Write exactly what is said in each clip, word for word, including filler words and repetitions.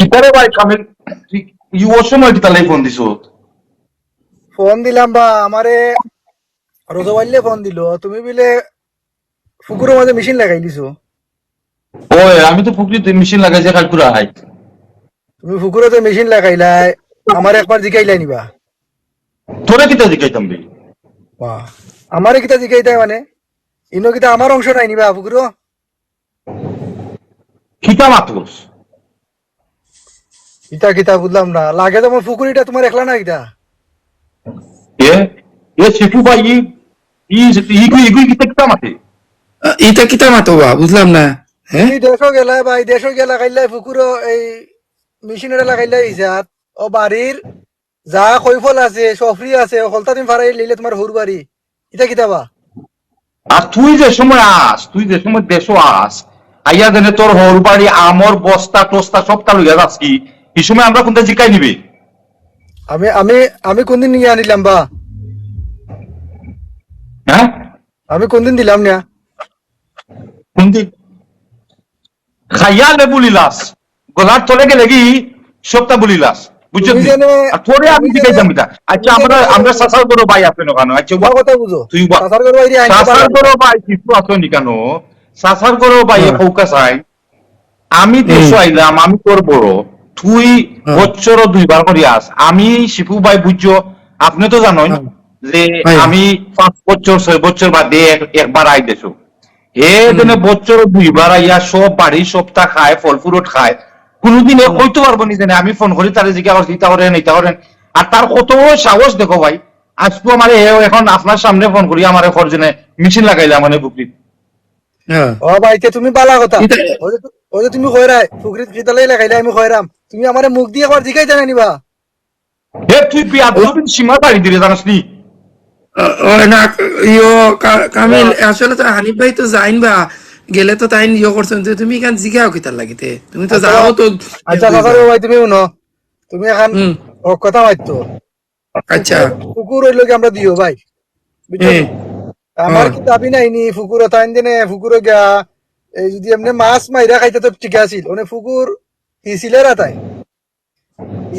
কিতারে ভাই কামিল, তুই ই অসময় কিতার লাগি ফোন দিছো? ফোন দিলাম বা, আমারে রজব আলীয়ে ফোন দিল, তুমি বিলে ফুকুরর মাঝে মেশিন লাগাই দিছো। ওই, আমি তো ফুকুরিত মেশিন লাগাইছি কাইলকুর রাইত। তুমি ফুকুরো যে মেশিন লাগাইলায়, আমারে একবার জিকাইলায় নি বা? তোরে কিতা জিকাইতাম বে? বাহ, আমারে কিতা জিকাইতায় মানে? ইনো কিতা আমার অংশ নাই নি বা ফুকুরো? কিতা মাতস? ইতা কিতা বুঝলাম না। লাগে যেমন ফুকুরিটা তুমার একলা না কিতা? এ, এ শিপু ভাই, ই, ই, ইগু, ইগু কিতা, কিতা মাতে? আ, ইতা কিতা মাতো বা? বুঝলাম না। হ্যাঁ? তুমি দেশো গেলায় ভাই, দেশো গিয়া লাগাইলায় ফুকুরো এই মেশিন এটা লাগাইলায় ইজাত। ও বাড়ির যা কৈফল আছে, সফরি আছে, হকলতা তুমি ফারাই লইলে তুমার হউর বাড়ি। ইতা কিতা বা? আর তুই যে সময় আস, তুই যে সময় দেশো আস, আইয়া যেনে তোর হউর বাড়ি, আমর বস্তা টস্তা সবটা লইয়া যাস কি, ই সময় আমরা কুনটা জিকাই নিবে? আমি, আমি, আমি কুনদিন নিয়া আনিলাম বা? হ্যাঁ? আমি কুনদিন দিলাম না? কুনদিন? খাইয়া লেবু লিলাস, গলার তলে গেলে কি সবটা বুলিলাস, বুঝছো তুমি নি? জানো, আর তোরে আমি তুমি জানো, জিকাইতাম কিতা? আচ্ছা, তুমি আমরা, জানো, আমরা চাচার ঘরো ভাই আছে না কেন? আচ্ছা, আমার কথা বুঝো। তুই বা-, চাচার ঘরো ভাই রে, আইনতে চাচার পারো। ঘরো ভাই কিছু আছে নি কেন? চাচার ঘরো ভাই হ্যাঁ। কউকা চাই। আমি হুম। দেশো আইলাম, আমি তোর বড়, তুই হ্যাঁ। বছরো দুইবার করি আস। আমি শিপু ভাই বুঝছো, আপনে তো জানইন হ্যাঁ। যে হ্যাঁ। আমি পাঁচ বছর, ছয় বছর বাদে এক-, একবার আই দেশো। হে হুম। যেনে বছরো দুইবার আইয়া সব বাড়ি সবটা খায়, ফল fruit খায়। কুনুদিন হে হুম। কইতো পারবো নি যেনে আমি ফোন করি তারে জিকার করছি, ইতা করেন, ইতা করেন। আর তার কত বড় সাহস দেখো ভাই। আইজকু আমারে হে এখন আপনার সামনে ফোন করি আমারে কর যেনে মেশিন লাগাইলা মানে ফুকুরিত। হ্যাঁ। ও ভাই, তে তুমি বালা কথা। ইতা ওই যে তু-, ওই যে তুমি কইরায়, ফুকুরিত কিতার লাগি লাগাইলায় আমি কইরাম। তুমি আমারে মুখ দি একবার জিকাইতায় না নি বা? এ, তুই বিয়াদবির সীমা ছাড়ি দিলে, জানস নি? ও, ও, না, ইয়ো, কা-, কামিল, না। আসলে তো হানিফ ভাই তো যাইন বা, গেলে তো তাইন ইয়ো করছইন, তো তুমি ইখান জিগাও কিতার লাগি তে? তুমি তো আচ্ছা, যাও তো, আচ্ছা, চাচার ভাই, তুমি হুনো, তুমি ইখান হুম। হক কথা মাতছো। আচ্ছা। ফুকুর, ফুকুর অইলো কি আমরা দুইও ভাই, বুঝছো নি? হুম। আমার হুম। কি দাবি নাই নি ফুকুরো, তাইন যেনে ফুকুরো গিয়া, এই যদি এমনে মাছ মাইরা খাইতা তো ঠিক আছিল, অনে ফুকুর হিছিলা রাতাই।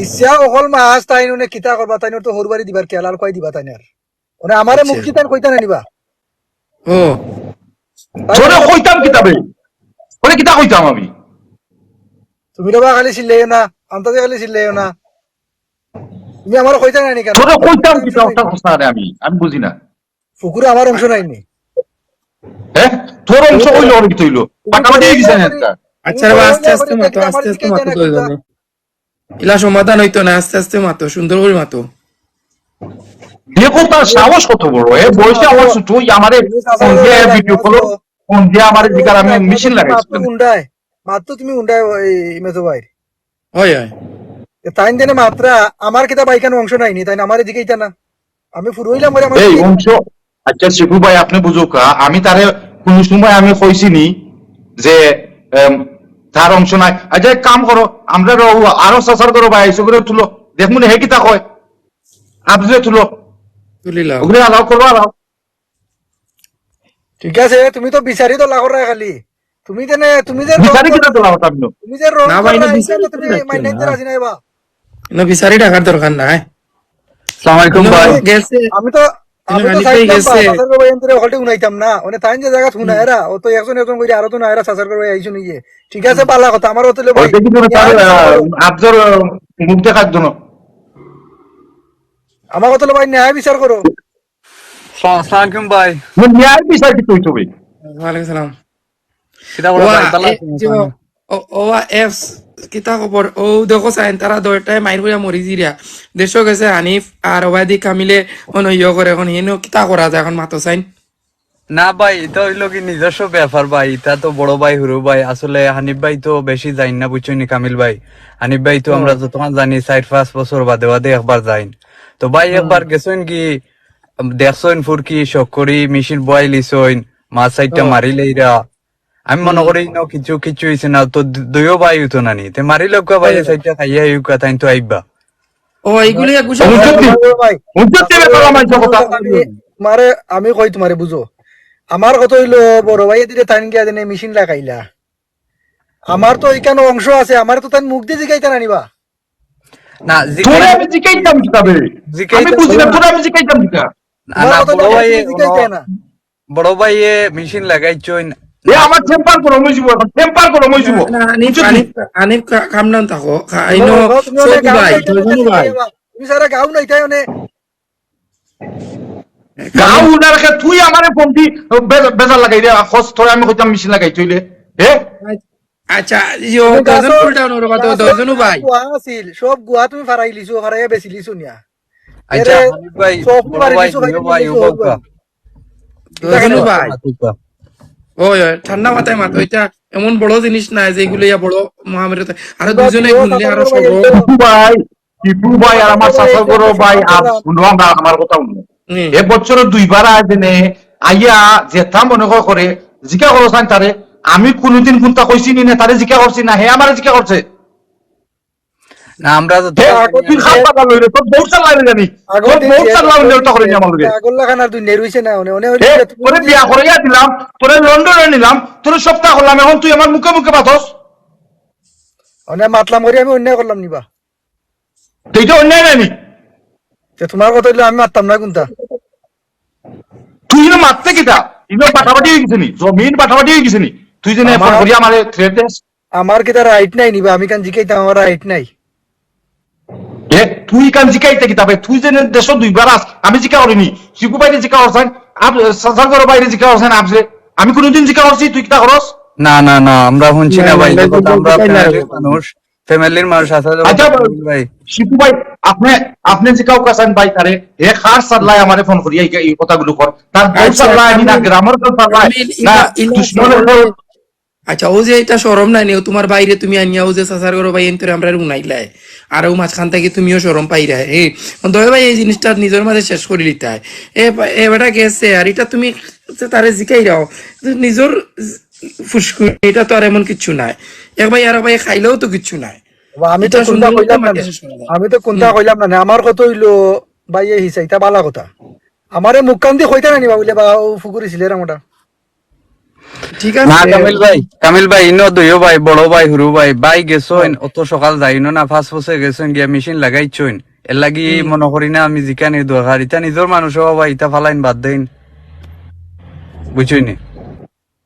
ইচ্ছা অকল মাছ তাইন অনে কিতা করবা, তাইন তো হউর বাড়ি দিবার খেয়াল আর কই দিবা তাইন আর। অনে আমারে আচ্ছা। মুখ কিতা কইতা না নি বা? ও। তাইন তোরে তো কইতাম কিতা বে? তোরে কিতা কইতাম আমি? তুমি তো বা খালি চিল্লাইও না, আন্তাজে খালি চিল্লাইও না। তুমি আমারে কইতা না নি কেন? তোরে কইতাম কিতা, অতা কস না রে আমি, আমি বুঝি না। ফুকুরো আমার অংশ নাই নি। হ্যাঁ? তোর অংশ তুমি অইলো, অনেক কিছু অইলো। তুমি পাকাপাকি অইগেছে না একটা। আচ্ছা রে বা, আস্তে আস্তে মাতো, আস্তে আস্তে মাতো তো অইবো নে। ইলা সমাধান অইতো না, আস্তে আস্তে মাতো, সুন্দর করি মাতো। দেখো তার সাহস কত বড়, এ বয়সে আমার ছোট, ওই আমারে তুমি চাচার ফোন দিয়া ঘরে ভিডিও কলো, ফোন দিয়া আমারে জিকার আমি মেশিন লাগাইছি। মাতো উন্ডায়, মাতো তুমি উন্ডায় ওই মেজো ভাই। হয়, হয়। এ তাইন যেনে মাতরা, আমার কিতা বা ইখান অংশ নাই নি, তাইন আমারে জিকাইতা না। আমি ফুরু অইলাম করে আমার এই কি? অংশ, আচ্ছা, শিবু ভাই, আপনে বুঝউক্কা, আমি তারে কুনু সময় আমি কইছি নি যে, এম, তার অংশ নাই। আচ্ছা, এক কাম করো, আমরা র-, আরো চাচার ঘরো ভাই আইছে, ওগুরে তুলো, দেখমু নি হে কিতা কয়। আপনে তুলো। তুলিলাও। ওগুরে আলাও করো, আলাও। ঠিক আছে, তুমি তো বিচারি তো লাগো রায় খালি। তুমি যেনে, তুমি যে বিচারি কিতা তো লাগো তামনো? তুমি যে রং না ভাই, করো না, বিচারি ইটা তো তুমি কিতা মাইন্ড না। রাজি নাই বা। না, বিচারি ডাকার দরকার নাই। আসসালামু আলাইকুম ভাই। গেছে। আমি তো, আমি তো চাইতাম বা, গেছে। চাচার ঘরো ভাই এনতরে হকলটি হুনাইতাম না। মানে তাইন যে জাগাত হুনায়রা, ও তো একজন একজন করি আরো তো নায়রা চাচার ঘরো ভাই আইছো নিয়ে। ঠিক আছে, বালা কথা। আমার অতলে ভাই, ওইটা কিন্তু তার, আহ, আফজল, আহ, মুখ দেখার জন্য। আমার অতলে ভাই ন্যায় বিচার করো। সালাম, আসসালামু আলাইকুম ভাই। ও ন্যায় বিচার কি তুই তুমি? ওয়ালাইকুম সালাম। কিতা খবর ওয়া, ভাই? ভালা এ, আছেন জি, আপনি? ও, ওয়া, এফস, কিতা খবর? ও, দেখো চাইন, তারা দুইটায় মাইর করিয়া মরি যিরা। দেশো গেছে হানিফ, আর ওবায়দি কামিলে, অনো ইয়ো করে, এখন হিনো কিতা করা যায়, এখন মাতো চাইন? না ভাই, ইটা অইলো কি নিজস্ব ব্যাপার ভাই, ইটা তো বড় ভাই, হুরু ভাই, আসলে হানিফ ভাই তো বেশি যাইন না, বুঝছইন নি কামিল ভাই? হানিফ ভাই তো আমরা যতখান জানি, চাইর পাঁচ বছর বাদে বাদে একবার যাইন। তো ভাই, একবার গেছইন কি, দেখছইন ফুরকি, শখ করি, মেশিন বয়াইলিছইন, মাছ চাইরটা মারিলাইরা। আমি মনো করি ইনো কিচ্ছু, কিচ্ছু অইছে না, তো দু-, দুইও ভাই অইতো না নি। তে মারিলাউক্কা ভাই, চাইরটা খাইয়া আউক্কা, তাইন তো আইবা। ও, এইগুলি এক গুছা হুজুর দি, ভাই। হুজুর দি বেটা আমার কথা। আমি, মারে, আমি কই তুমারে বুঝো। আমার কথা অইলো, বড় ভাইয়ে দিলে তাইন গিয়া দেনে মেশিন লাগাইলা। আমার তো ইখানো অংশ আছে, আমারে তো তাইন মুখ দি জিকাইতা না নি বা। না, জিকাই-, তোরে আমি জিকাইতাম কিতাবে? জিকাইতাম আমি বুঝি না, না। তোরে আমি জিকাইতাম কিতা? না, তোমার না, কথা বড় লইয়া ভাই, তুমি জিকাইতা না। বড় ভাইয়ে মেশিন লাগাইছইন। এ আমার টেম্পার গরম অই যাইবো, এখন টেম্পার গরম অই যাইবো। না, না, আনিফ, বুঝছো নি? আনিফ, আনিফ, কা-, calm down থাকো। কা-, ইনো ও, তুমি সৌদি অনেক ভাই, গাও সৌদি ভাই। তুমি সারা গাও নাই, তাই মানে। গাও উনার কে তুই আমারে ফোন দি বে-, বেজার লাগাই রে, খোঁজ তোরে আমি কইতাম মেশিন লাগাই তুইলে। হে? আচ্ছা, ইয়ো, তুমি গাছো দশজন cool down ওর কথা, গাছো দশজন ভাই। গুয়া আছিল, সব গুয়া তুমি ফারাই লিছো, ফারাইয়া বেশি লিছো নিয়া। আচ্ছা, এরে, হানিফ ভাই, সব বড় ফারাই ভাই, লিছো, ফারাই লিছো, ভাই। দশজন ভাই। ওই, ওই, ঠান্ডা মাথায় মাতো, এটা এমন বড় জিনিস নাই যে এগুলো ইয়া বড় মহামারী হতে। আরো দুজনে গুনলে আরো সব। ভাই, টিপু ভাই আর আমার চাচার বড় ভাই আর শুনো, আমরা আমার কথা শুনো। হুম। এ বছর দুইবার আয় দিনে আইয়া যেতা মনে কয় করে জিকা করো চাইন তারে। আমি কোনোদিন কোনটা কইছি নি না, তারে জিকা করছি না, হে আমারে জিকা করছে। না, আমরা তো হে, আগর দিন খাপ পাতা লইলে, তোর বউর চাল্লা লইলে জানি। আগর তোর দিন বউর যে চাল্লা লইলে ওটা করে নি আমার লগে। আগর লাখান আর দুই নেরুইছে না, ওনে, ওনে হে, হইলে তুমি তোরে বিয়া করাইয়া দিলাম, তোরে লন্ডনে নিলাম, তোরে সপ্তাহ করলাম, এখন তুই আমার মুখে মুখে মাতস। ওনে মাতলাম করি আমি অন্যায় করলাম নিবা। তুই তো অন্যায় নাইনি। তে তোমার কথা হইলে আমি মারতাম না কোনটা? তুই না মারতে কিতা? ইনো পাঠাপাঠি হয়ে গেছে নি? জমিন পাঠাপাঠি হয়ে গেছে নি? তুই যে ফোন করি আমারে threat দেস? আমার কিতা right নাই নিবা? আমি কান জিকাইতাম, আমার right নাই। এ, তুই কান জিকাইতে কিতা বে? তুই যে দেশো দুইবার আস, আমি জিকা করিনি। শিপু ভাইরে জিকা করছেন, আপ-, সাসার ঘরর ভাইরে জিকা করছেন, আপসে। আমি কোনোদিন জিকা করছি, তুই কিতা করস? না, না, না, আমরা শুনছি না না, ভাই, না, যে কথা, আমরা জিকাই না। Family-র মানুষ, family-র মানুষ আছে যে আচ্ছা, কথা, ভাই। শিপু ভাই, আপনি, আপনি জিকাও কাছেন ভাই তারে, হে কার চাল্লায় আমারে ফোন করিয়া এই, এই কথাগুলো কর। তার বউ আচ্ছা, চাল্লায় নি না, আমি, গ্রামের কেউ চাল্লায় আমি না, ইলা, ইলা দুশ্মনের চাল্লায়। কেউ আচ্ছা, ও যে এটা শরম নাই নি, ও তোমার ভাইরে তুমি আনিয়া, ও যে চাচার ঘরর ভাই এন্তরে আমরা উনাইলায়, আর ও মাঝখান থেকে তুমিও শরম পাইরায়। এই দয়া ভাই, এই জিনিসটা নিজের মাঝে শেষ করি লিতায়। এ বা-, এ বেটা গেছে, আর এটা তুমি যে তারে জিকাইরাও, নিজের ফুসকুনি, এটা তো আর এমন কিচ্ছু নাই। এক ভাই আর এক ভাই খাইলেও তো কিচ্ছু নাই। বাবা, আমি তো এটা কোনটা সুন্দর কইলাম না, মাকে শেষ করে দাও। আমি তো কোনটা হুম। কইলাম না, আমার কথা হইলো, ভাই, এই হিসা, এটা বালা কথা। আমারে মুখকান্দি কইতা না নি বা, বুলে বা, ও ফুকুরি ছিলে রে মোটা। ঠিক না, আছে। কামিল ভাই, কামিল ভাই, ইনো দুইও ভাই, বড় ভাই, হুরু ভাই, ভাই গেছইন, হ্যাঁ। অত সকাল যাইনো না, ফাঁস ফুসে গেছইন, গিয়া মেশিন লাগাইছইন। এর লাগি হুম। মনে করি না আমি জিকানির দরকার। ইতা নিজর মানুষ বাবা, ইতা ফালাইন বাদ দেইন। বুঝছইন নি?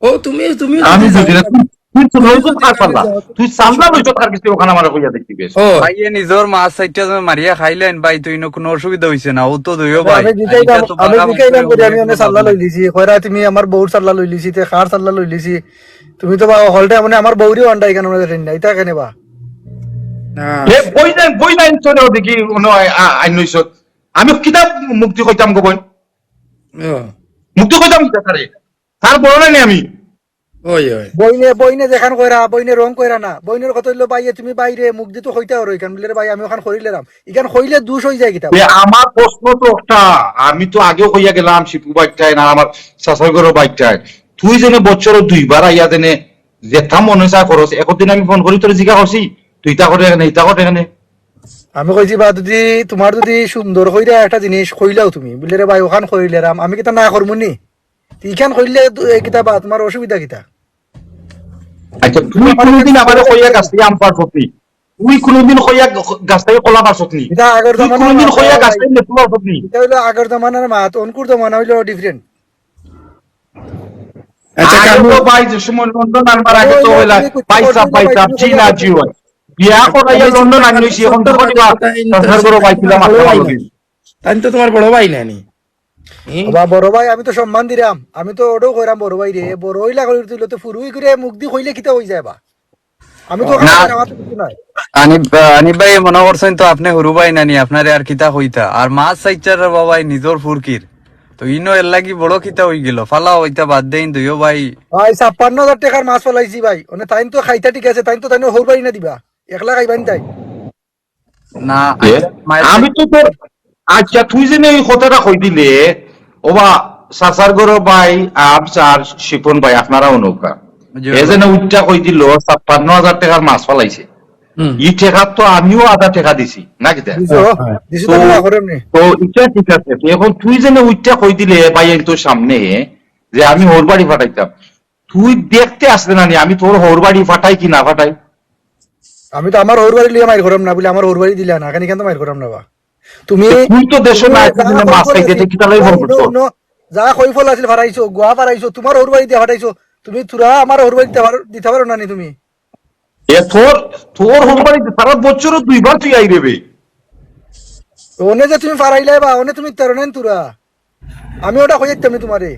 ও, তুমি, তুমি আমি যদি বুঝি না, যাও, তুই, তুই তো তুমি লইছ যদি কার যাও, পাল্লা? যাও, তুই সামলা লইছ কার কিছু ওখানে আমার কইয়া দেখি বেশ। ও। ভাইয়ে নিজর মাছ চাইরটা যে মারিয়া খাইলেন ভাই, তুই ইনো কোনো অসুবিধা হইছে না, ও তো দুইও ভাই। আমি জিকাইলাম, এটা তো আমি বাগান জিকাইলাম করে আমি অনেক সাল্লা লইলিছি, কইরা তুমি আমার বউর সাল্লা লইলিছি, তে কার সাল্লা লইলিছি, তুমি তো বা হলটা মানে আমার বউরিও আন্ডা এখানে মনে হয় না, এটা কেনে বা? না। এ, বই নাই, বই নাই, চলে দেখি, মনে হয়, আ-, আইন নইছত। আমি কিতাব মুক্তি কইতাম গো বইন। ও। মুক্তি কইতাম কিতা তারে? তার বড় নাই নি আমি। ওই, ওই। বইনে, বইনে যেখান কইরা, বইনে রং কইরা না। বইনের কথা হইলো, "ভাইয়ে, তুমি বাইরে মুখ দিতে কইতে পারো ইখান।" বলে, "রে ভাই, আমি ওখান করিলাম।" ইখান কইলে দুষ হই যায় কিতা? এ, আমার প্রশ্ন তো একটা, আমি তো আগেও কইয়া গেলাম, শিপু বাইকটায় না, আমার চাচার ঘরর বাইকটায়। তুই যেন বছর দুইবার আইয়া যেন যেতা মনে চায় করস, একদিন আমি ফোন করি তোরে জিকা করছি, তুই ইতা করে এখানে, ইতা করে এখানে। আমি কইছি, "বা, যদি তোমার যদি সুন্দর কইরা একটা জিনিস কইলাও তুমি, বলে, রে ভাই, ওখান করিলাম, আমি কিতা না করমু নি?" ইখান কইলে দু-, এ, কিতা বা, তোমার অসুবিধা কিতা? আচ্ছা, তুই কোনোদিন আমারে কইয়া গাছ থেকে আম পারছত নি? তুই কোনোদিন কইয়া গ-, গাছ থেকে কলা পারছত নি? এটা আগর তুই জমানার কোনোদিন মাত, কইয়া ভাই। গাছ থেকে লেচু পারছত নি? এটা হইলো আগর জমানার মাত, অনকুর জমানা হইলো different। আচ্ছা, আগে তো কামু- ভাই যে সময় লন্ডন আনবার আগে তো ওই হইলা, তুমি করছো ভাই সাহেব, না, ভাই ভাই, সাহেব, তুমি জি করছো না, না। জি ভাই। বিয়া করাইয়া আমি লন্ডন চিন্তা আনি লইছি, এখন করছি, তো কইবা, কথা ইন্দুর তার বড় ভাই ছিল, তাই তো মাথা তোমার ভালো বড় ভাই। দিন। তাই তো তোমার বড় ভাই নানি? হুম? বাবা, বড় ভাই, আমি তো সম্মান দিলাম, আমি তো ওটাও কইরাম বড় ভাই রে, বড় হইলা কইলে তুই তো ফুরুই করে মুখ দি কইলে কিতা হই যায় বা? আমি তো না। ওখানে আমার তো কিছু নাই। আনিফ, আনিফ ভাই মনে করছেন তো আপনি হুরু ভাই নানি, আপনারে আর কিতা কইতা? আর মাছ চাইরটার বাবাই নিজর ফুরকির। তো ইনো এর লাগি বড় কিতা হই গেল? ফালা হইতা বাদ দেইন দুইও ভাই। ভাই, ছাপ্পান্ন হাজার টাকার মাছ ফালাইছি ভাই। মানে তাইন তো খাইতা ঠিক আছে, তাইন তো তাইন হৌর বাড়ি না দিবা। একলা খাইবা নি তাই? না, এ? আচ্ছা, মায়ের আমি তো তোর, আচ্ছা, তুই যে এই কথাটা কই দিলে, ওবা, চাচার ঘরর ভাই, আবস আর শিপন ভাই, আপনারাও নৌকা। জি। এ যেন উঠটা কই দিল, ছাপ্পান্ন হাজার টাকার মাছ ফালাইছে। হুম। ই টাকা তো আমিও আধা টাকা দিছি, না কিতা? দিছো? হ্যাঁ, হ্যাঁ। দিছো তো তো, না, করে এমনি। তো ইটা ঠিক আছে। তো এখন তুই যেন উঠটা কই দিলে, ভাই, এই তোর সামনে, যে আমি হৌর বাড়ি ফাটাইতাম। তুই দেখতে আসলে না নি, আমি তোর হউর বাড়ি ফাটাই কি না ফাটাই? আমি তো আমার হউর বাড়ি লইয়া মাইর করাম না, বুলে আমার হউর বাড়ি দিলা না, কেন কেন মাইর করাম না বা? তুমি তুই তো দেশো তুমি নাই, যা তুই মাছ কইফল খাইতে আছিল, কিতা লাগি যা ফোন ইনো করছো? ইনো, যা কইফল আছিল ফারাইছো, গুয়া ফারাইছো, তোমার হউর বাড়ি দিয়া ফাটাইছো, তুমি থুড়া আমার হউর বাড়ি দিতে পারো, দিতে পারো না নি তুমি? এ তোর, তোর হউর বাড়ি সারা বছরও দুইবার তুই আইরে বে। ওনে যে তুমি ফারাইলাই বা, ওনে তুমি তেরো নেন তুরা। আমি ওটা কই যাইতাম নি তোমারে।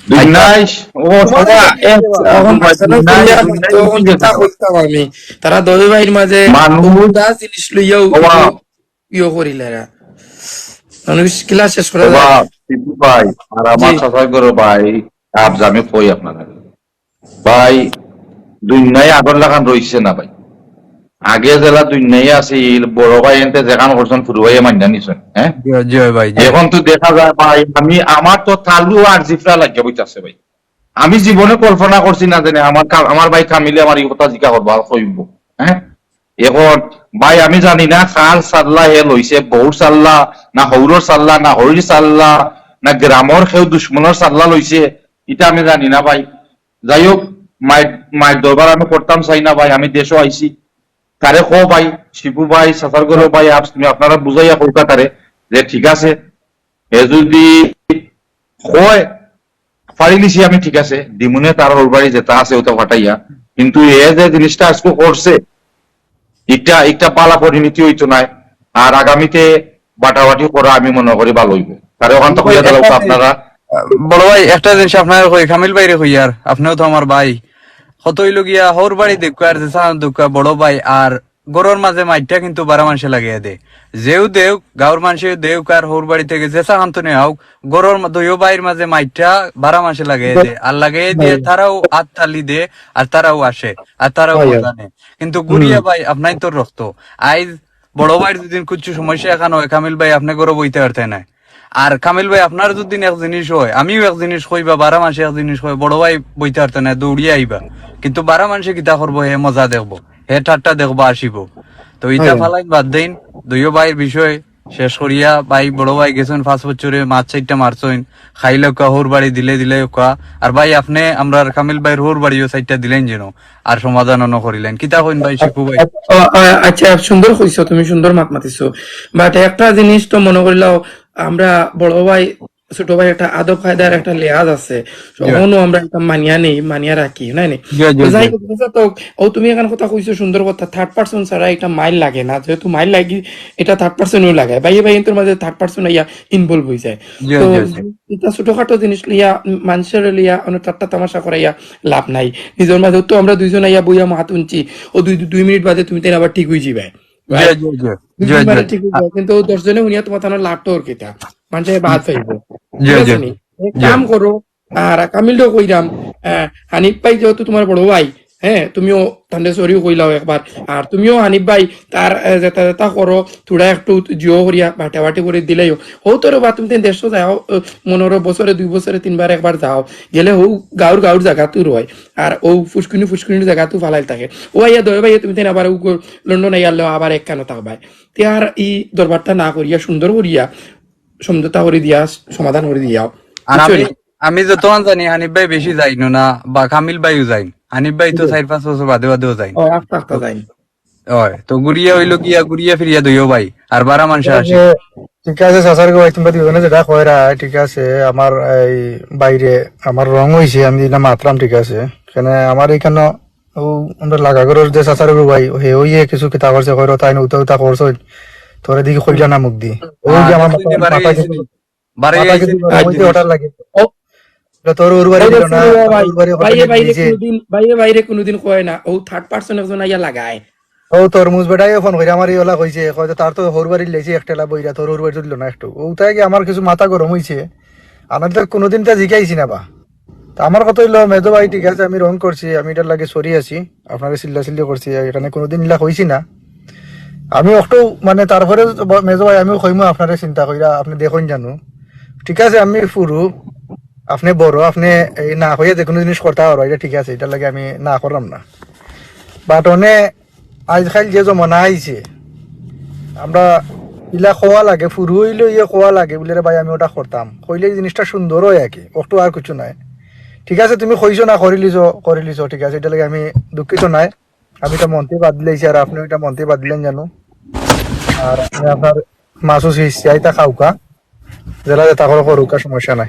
দুই নাই, ও তোমার বাবা, এই এক বাবা। এখন দুই মাঝখানে নাই, কইয়া দুই নাই, তখন দুই কিতা নাই। কইতাম আমি? তারা দুই ভাইর মাঝে মানুষ দশ জিনিস লইয়াও বাবা। ইয়ে করিলারা। মানুষ ক্লাস শেষ করে বাবা, যায়। টিপু ভাই, আর আমার জি। চাচার ঘরর ভাই, আপ আমি কই আপনারা। ভাই, দুনিয়ায় আগর লাখান রইছে না ভাই। আগে যেলা দুনিয়ায় আছিল, বড় ভাই এনতে যেখান করছইন, ফুরু ভাইয়ে মাইনা নিছইন, হ্যাঁ? জি, জি ভাই, জি। এখন তো দেখা যায় ভাই, আমি, আমার তো তালু আর জিফরা লাগিয়া বইতাছে ভাই। আমি জীবনে কল্পনা করছি না জানি আমার কা-, আমার ভাই কামিলে আমার এই কথা জিকা করবো আর কইব, হ্যাঁ? এখন ভাই আমি জানি না কার সাল্লা হে লইছে, বউর সাল্লা, না হউরর সাল্লা, না হরির সাল্লা, না গ্রামর কেউ দুশমনর সাল্লা লইছে, এটা আমি জানি না ভাই। যাই হোক, মায়ের, মায়ের দরবার আমি করতাম চাই না ভাই, আমি দেশো আইছি। তারে কও ভাই, শিবু ভাই, চাচার ঘরর ভাই, আপ-, তুমি আপনারা বুঝাইয়া কইতা তারে যে ঠিক আছে, এ যদি কয়, পারিলিছি আমি, ঠিক আছে, দিমুনে তার হউর বাড়ি যেটা আছে ওটা ফাটাইয়া, কিন্তু এ যে জিনিসটা আজকে করছে, এটা, এটা বালা পরিণতি হইতো নায়। আর আগামীতে বাটাবাটি করা আমি মনে করি ভালো হইব। তারে ওখান তো কইয়া দিলাম তো আপনারা। বড় ভাই, একটা জিনিস আপনারে কই, কামিল ভাইরে কই, আর আপনেও তো আমার ভাই। কত হইল গিয়া হউর বাড়ি দেখুয়া আর যেসা দেখুয়া বড় ভাই, আর ঘরর মাঝে মাইরটা কিন্তু বারা মানষে লাগাইয়া দে। যেউ দেউক, গাঁওর মানষে দেউক আর হউর বাড়ি থেকে যেসা খান থনে আউক, ঘরর মা-, দুইও ভাইর মাঝে মাইরটা বারা মানষে লাগাইয়া দে। আর লাগাইয়া দিয়া তারাও আত তালি দে, আর তারাও আসে, আর তারাও মজা নেয়। কিন্তু গুরিয়া ভাই, আপনাই তো রক্ত। আইজ বড় ভাইর যদি কুচ্ছু সমস্যা এখান হয়, কামিল ভাই আপনে ঘরো বইতে পারতে নায়। আর কামিল ভাই, আপনার যদি এক জিনিস হয়, আমিও এক জিনিস কই বা বারা মানষে এক জিনিস কয়, বড় ভাই বইতে পারতে নায়, দৌড়িয়া আইবা। কিন্তু বারা মানষে কিতা করবো, হে মজা দেখবো, হে ঠাট্টা দেখবো, আসিবো। তো ইটা ফালাইন বাদ দেইন, দুইও ভাইর বিষয় শেষ করিয়া, ভাই, বড় ভাই গেছইন পাঁচ বছরে, মাছ চাইরটা মারছইন, খাইলে ওকা হউর বাড়ি দিলে দিলে ওকা। আর ভাই, আপনে আমরার কামিল ভাইর হউর বাড়িও চাইরটা দিলেন যেন, আর সমাধান অনো করিলেন। কিতা কইন ভাই, শিপু ভাই? আ-, আ-, আচ্ছা, সুন্দর কইছো তুমি, সুন্দর মাত মাতিছো। But একটা জিনিস তো মনো করিলাও, আমরা বড় ভাই, ছোট ভাই একটা আদব কায়দার একটা লেহাজ আছে। অখনো আমরা এটা মানিয়া নেই, মানিয়া রাখি, নায় নি? জি, জি, তো যাই হোক, বুঝছো তো, ও তুমি এখান কথা কইছো, সুন্দর কথা, third person ছাড়া এটা মাইর লাগে না, যেহেতু মাইর লাগি, এটা third person-ও লাগে। ভাইয়ে ভাইয়ে তোর মাঝে third person আইয়া involve হয়ে যায়। জি, তো জি, জি। এটা ছোটখাটো জিনিস লইয়া, উম, মানুষের লইয়া, অনেক ঠাট্টা তামাশা করাইয়া লাভ নাই। নিজের মাঝে তো আমরা দুইজন আইয়া বইয়া মাত হুনছি, ও দুই, দুই মিনিট বাদে তুমি তাই আবার ঠিক হয়ে যাবে। জি, জি, জি। দুই জি, দিন বাদে জি। ঠিক হয়ে যাবে, কিন্তু ও দশ জনে হুনিয়া তোমার তাহলে লাভটা ওর কিতা? মানুষের বাদ পাইব। জি, ঠিক জি, আছে নি? জি। এক জি। কাম করো, আর কামিলও কইরাম, আহ, হানিফ ভাই যেহেতু তোমার বড় ভাই, হ্যাঁ, তুমিও তাহলে সরিও কইলাও একবার। আর তুমিও হানিফ ভাই তার, আহ, যেটা যেটা করো, থুড়া একটু জিও করিয়া বাটাবাটি করে দিলেও। হো তো রে বা, তুমি তো দেশো যাও, আহ, মনে করো বছরে দুই বছরে তিনবার একবার যাও। গেলে হো গাউর গাউর জায়গা তো রয়। আর ও ফুসকুনি ফুসকুনির জায়গা তো ফালাইল থাকে। ও আইয়া দয় ভাই, তুমি তো আবার ও লন্ডন আইয়া লো আবার এক কানো থাকবায়। তে আর এই দরবারটা না করিয়া সুন্দর করিয়া সমঝোতা করে দিয়া সমাধান করে দিয়াও। আর বুঝছো আমি, নি? আমি যতক্ষণ জানি হানিফ ভাই বেশি যাইন না, বা কামিল ভাইও যাইন। হানিফ ভাই তো জি। চার পাঁচ বছর বাদে বাদেও যাইন। ও, আস্তে আস্তে যাইন। হয়, তো ঘুরিয়া হইল গিয়া, ঘুরিয়া ফিরিয়া দুইও ভাই। আর বারা মানুষ ঠিক আসে। আছে, ঠিক আছে, চাচার গো ভাই, তোমরা দুজনে যেটা কইরা, ঠিক আছে, আমার এই বাইরে আমার রং হইছে, আমি যেটা মাতলাম, ঠিক আছে, কেন আমার এখানে ও আমরা লাগা ঘরর যে চাচার গো ভাই, হে ওই কিছু কিতা করছে, কইরো তাই না, উতা উতা করছে, তোরে দেখি কইলা না মুখ দি। ওই যে হ্যাঁ, আমার মাথা, মাথা কিছু, বাড়ি মাথা গেছে। কিছু গরম হইছে, হঠাৎ লাগে। ও, এটা তোর হউর বাড়ি দিল না, ভাই, ওর বাড়ি ওখানে ভাইয়ে বাইরে নিজে। কোনোদিন, ভাইয়ে বাইরে কোনোদিন কয় না, ও third person একজন আইয়া লাগায়। ও তরমুজ বেটাইও ফোন করে আমার এই ওলা কইছে, কয় যে তার তো হউর বাড়ি লাইছে একটেলা বইরা, তোর হউর বাড়ি দিল না একটু। ও তাই কি আমার কিছু মাথা গরম হইছে, আমি তো কোনোদিন তা জিকাইছি না বা। তা আমার কথা হইলো, মেজো ভাই, ঠিক আছে, আমি রং করছি, আমি এটার লাগে সরি আছি, আপনারে চিল্লা চিল্লি করছি, এখানে কোনোদিন ইলা কইছি না। আমি একটু, মানে, তারপরে ব-, মেজো ভাই, আমিও কইমু আপনারে চিন্তা কইরা, আপনি দেখইন জানো। ঠিক আছে, আমি ফুরু, আপনি বড়, আপনি এই না কইয়া যে কোনো জিনিস করতে পারো, এটা ঠিক আছে, এটার লাগে আমি না করলাম না। But অনে আজকাল যে জমানা আইছে, আমরা ইলা খোয়া লাগে, ফুরু অইলে ইয়ে খোয়া লাগে বুলে, "রে ভাই, আমি ওটা করতাম।" কইলে এই জিনিসটা সুন্দর অয় আর কি, অকটু আর কিছু নাই। ঠিক আছে, তুমি কইছো না, করিলিছো, করিলিছো, ঠিক আছে, এটা লাগে আমি দুঃখিত নাই। আমি এটা মনতে বাদ দিলাইছি, আর আপনি এটা মনতে বাদ দিলেন জানো। আর আমি আপনার মাসুস হিসিয়াইতা খাউকা, জেলা যেতা করে করুকা, সমস্যা নাই।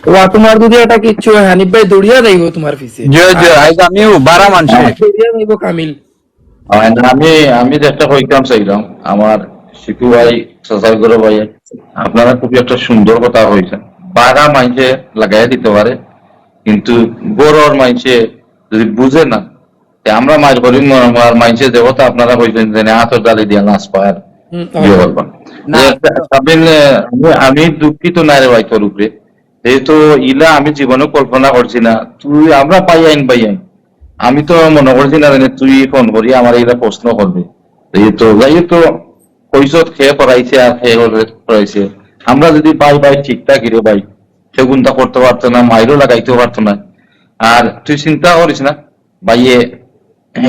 ওয়া, তোমার যদি এটা কিচ্ছু হয়, হানিফ ভাই দৌড়িয়া যাইবো তোমার পিছে। জি, জি, আইজ আমিও বারা মানছি। দৌড়িয়া যাইবো কামিল। আর আমি, আমি যে একটা কইতাম চাইলাম, আমার শিপু ভাই, সাসাই গরো ভাই, আপনারা খুবই একটা সুন্দর কথা কইছেন। বারা মাইনষে লাগাইয়া দিতে পারে, কিন্তু গরর মাইনষে যদি বুঝে না, তে আমরা মাইর করি মনে হয়, আর মাইনষে দেবতা আপনারা কইছেন যে, "আতর ডালি দিয়া নাচ পায়।" হুম, ইয়ে হয়। করবা। না। যে, কাবিল, আমি, আমি দুঃখিত না রে ভাই তোর উপরে। এই তো ইলা আমি জীবনে কল্পনা করছি না। তুই, আমরা ভাই আইন, ভাই আইন। আমি তো মনে করছি না যে তুই ফোন করি আমার ইলা প্রশ্ন করবে। এই তো, যাই হোক তো, কইছত খে করাইছে আর খে করাইছে। আমরা যদি ভাই ভাই ঠিক থাকি রে ভাই, কেউ গুনতা করতে পারতো না, মাইরও লাগাইতেও পারতো না। আর তুই চিন্তা করিস না, ভাইয়ে,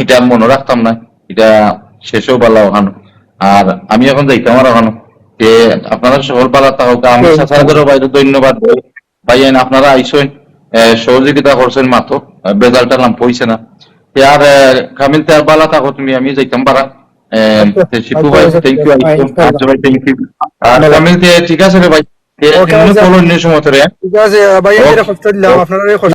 এটা মনে রাখতাম না, এটা শেষও বালা ওখানো। আর আমি এখন যাইতাম আর ওখানো। যে আপনারা সকল বালা থাকুক, আমি হুম। সাসাই গরো ভাইরে ধন্যবাদ দেই। ভাইয়াইন, আপনারা আইসইন, এ, সহযোগিতা করছেন মাত্র, এ, বেজালটা লাম্প হইছে না। তে আর, এ, কামিল, তে আর বালা থাকো তুমি, আমি যাইতাম পারা। এ, আচ্ছা, তে শিপু আচ্ছা, ভাই, আচ্ছা, thank you, আচ্ছা, আইসো। ইনশাআল্লাহ। আচ্ছা ভাই, thank you। আর ধন্যবাদ। কামিল, তে ঠিক আছে রে ভাই। তে OK, অন্য আচ্ছা। call অন্য সময় ধরে। ঠিক আছে, ভাই, আমি OK। এটা কষ্ট দিলাম, OK। আপনারা কষ্ট